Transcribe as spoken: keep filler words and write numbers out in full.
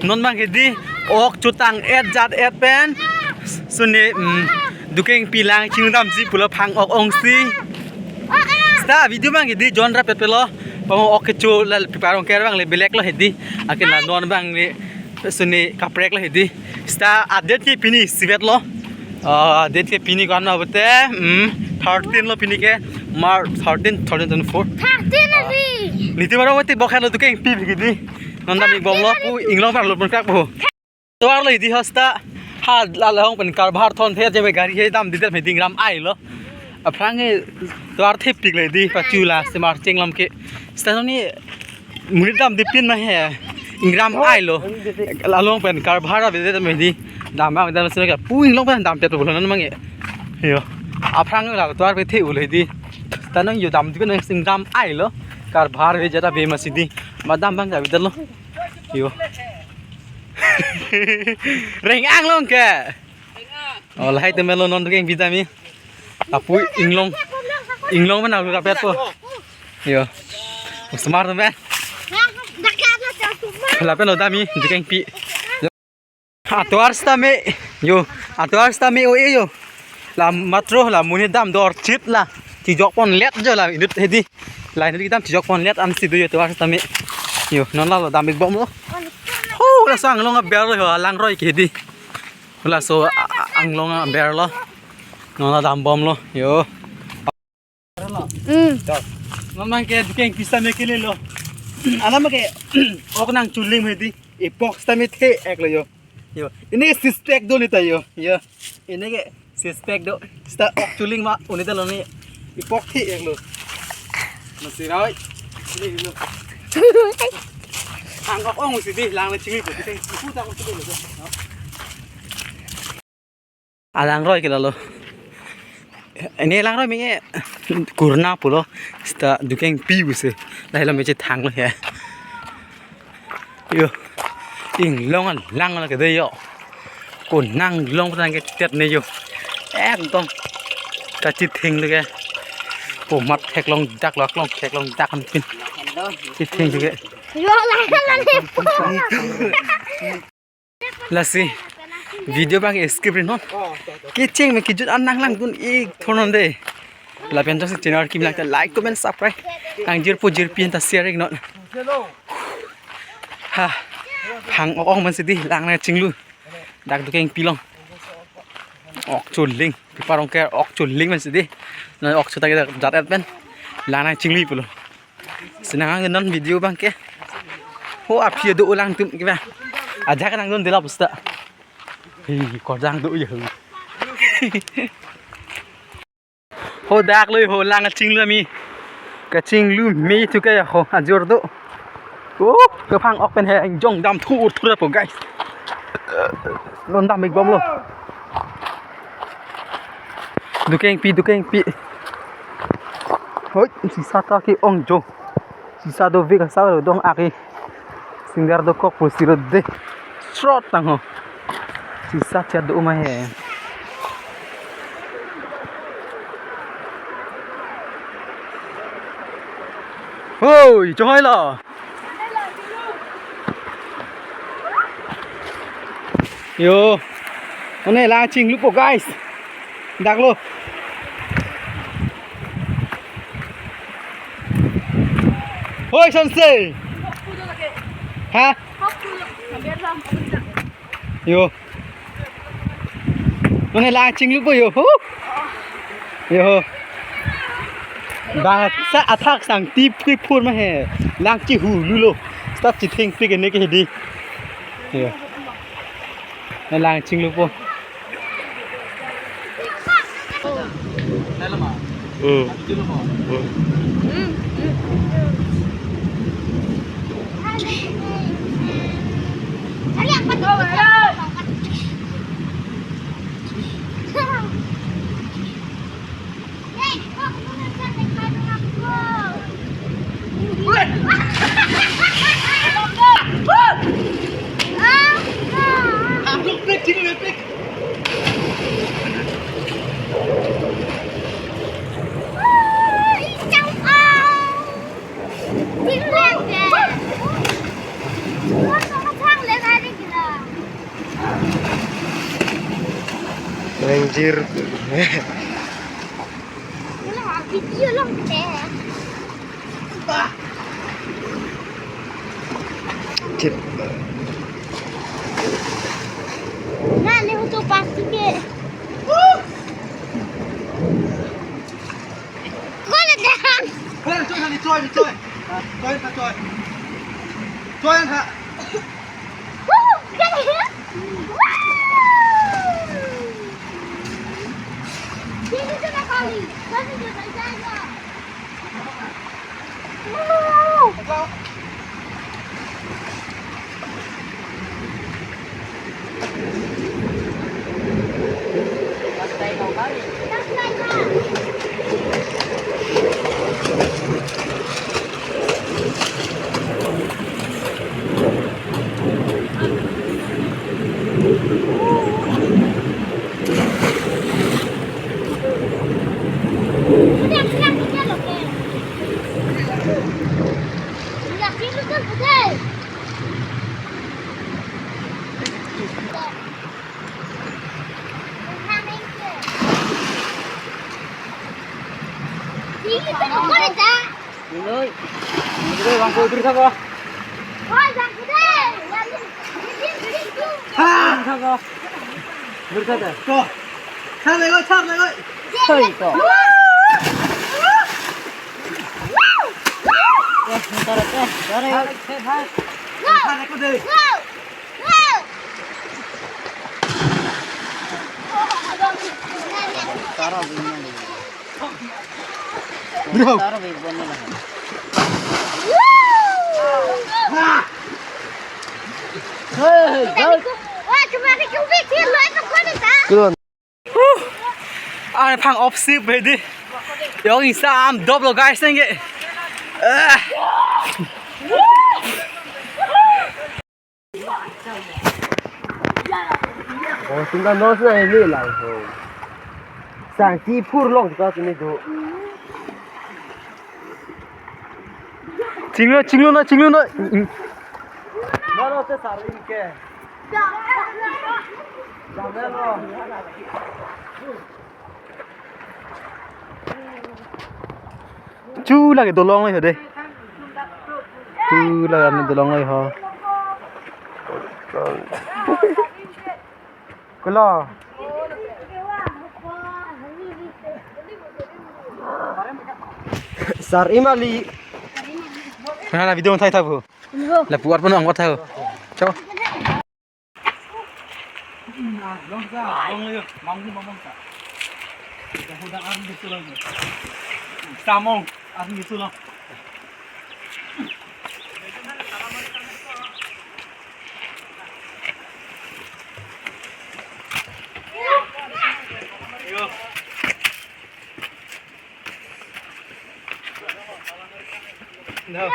Non abang ke dei, ok chotang-et jat-et pen suni, mm, Dukengpi lang chingdamji pulo, phang ok ongsi. Seta video abang ke dei, jon rapet pulo. Pamo ok kecho la pi parong ker abang le belek lo he dei. Akin la non abang le suni kaprek lo he dei. Seta a-date ke pini isivet lo. Ah, date ke pini ko-an ma pulote, mm, thirteen lo pini ke, March thirteen, twenty twenty-four. Thirteen abi. Liti maro mati bokhan lo Dukengpi ke dei. Non dam-ik bomlo, pu inglong parlo pun krak pu. Tovar lo he dei ho seta. Ha la la hong pen karbhar thon the je gari he damde det he dei, ingram ai lo. Aphrang ke tovar thepik lo he dei, pachu la se mar chenglom ke. Seta non ni monit damde pin ma he. Ingram ai lo. La long pen karbhar avedet me he dei. Dam abang dam se ka pu inglong pen dampet pulo non abang ke. Yo. Aphrang la tovar pe the-o lo he dei. Seta non yo damde pen ingram ai lo. Karbhar ave jata ave masi dei. Ma dam abang avedet lo. Yo. Reng-ang long ke. Oh, lahai temelo non Dukengpi dam-i. Apu inglong. Inglong mana lu rapet po. Yo. Smart temen. Lapen lo dam-i Dukengpi. Atovar sitame. Yo. Atovar sitame o e yo. La matro la monit dam dor chit la. Chijok ponlet jo la inut he dei. La inut kedam chijok ponlet ansi do yo atovar sitame. Yo, non la lo dam-ik bomlo. Ho, laso anglong aber lo ho, langroi ke he dei. Laso a-, a-, anglong aber lo. Non la dam bomlo. Yo. Mm. Non abang ke Dukengpi sitame kele lo. Alam ke ok nangcholing he dei. Ipok sitame the-ek lo yo. Yo, ini suspect do neta yo. Yo, ini ke suspect do. Seta ok choling ma, unita lo ni. Ipok the-ek lo. Masi roi. Ini lo. Ang ok ongsi dei, lang le chingri po. Ipu ta ko chingri lo. Alangroi ke la lo. Ini langroi menge kurna pulo. Seta Dukengpi pusi. Lahai lo me chethang lo he. Yo. Inglong alang la ke dei yo. Konang long tang ke tet ne yo. Ekdom. Kachithing lo ke. Ko mat theklong dak lo, klong theklong dak anpin. Chithing lo ke. Yo, la la le. Lasi video abang ke skip ri non. Kecheng me kejut an nanglangdun-ik thor non dei. Lapen jongsi channel kimi lang te like, comment, subscribe nangjirpo jirpi anta share-ik non. Ha. Phang ok ong mansi dei lang nangchinglu. Dak Dukengpi along. Ok choling. Pi parong ker ok choling mansi dei. Non ok chotang-et jat-et pen lang nangchinglu pulo. Sinang ang non video abang ke. Ho aphi do-o langtum ke ba. Ajak nangdun dela pusta. Hi, korjang do ya. Ho dak lo ho lang kachinglu mi. Kachinglu me thu ke ya ho ajor do. Oh, kephang ok pen he jong dam thu ur thura po guys. Non dam-ik bomlo. Dukengpi, Dukengpi. Hoi, sisa ta ke ong jo. Sisa dovek asa dong ake. Singer dokok pusi ro dei. Srot tang ho. Sisa chat do ma he. Hoi, chohoi lo. Yo. Mane lang chinglupo guys. Dak lo. Hoi, sonse. Ha? Yo. Mane lang chinglupo yo. Hu. Yo. Bang sa athak sang tip kui phur ma he. Lang chihulu lo. Start chithengpik ne ke dei. Yo. Mane lang chinglupo. Hmm. Hmm. Anjir. Video lang te. Chip. Na, le hoto pasti ke. Kau le dang. Kau le choi, choi, choi. Choi, choi. Choi, choi. Inoi. Inoi, bang ko dur thabo. Dur thabo. Dur thabo. To. Thar lego, thar lego. Hoi to. Eh, ntar eh, ntar eh. Thar lego de. Bro. Hey, guys. Good one. Huh. Arphang opsi bedi. Yong isam doplo guys nengke. Ah. Oh, tinggal nos na ini lang ho. Sang ti phurlong ta sini tu. Chinglo, chinglo na, chinglo na. Maro te saring ke. Jamel lo. Chu lake dolong le ho de. Chu lake ani dolong le ho. Kulo. Sar imali. Na, na, video thai tha bu. Lapu arpon ang thai. Chau. Samong, arni itu lang. No.